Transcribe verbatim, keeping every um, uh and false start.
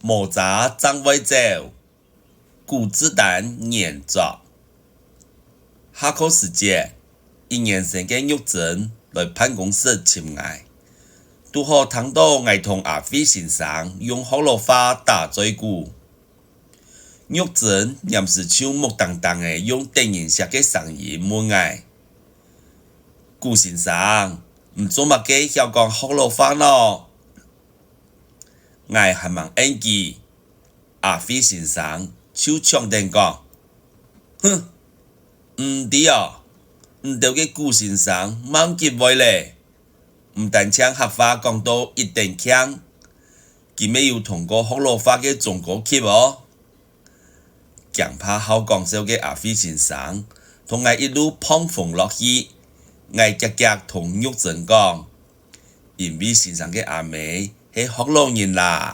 無遮正會走，古子丹原作。下課時節，一年生个玉珍來辦公室尋𠊎，堵好聽到𠊎同阿輝先生用學老話打嘴鼓。玉珍黏時就目盯盯仔用得人惜个聲音問𠊎：「古先生，你做麼个曉講學老話呢？」𠊎還吂應佢，阿輝先生就搶等講：「哼，毋知哦，你兜个古先生吂幾會咧，毋單淨客話講到一等慶，佢乜有通過學老話个中高級哦。」驚怕好講笑个阿輝先生同𠊎一路膨風落去，𠊎遽遽同玉珍講：「因為先生个阿姆係學老人啦。」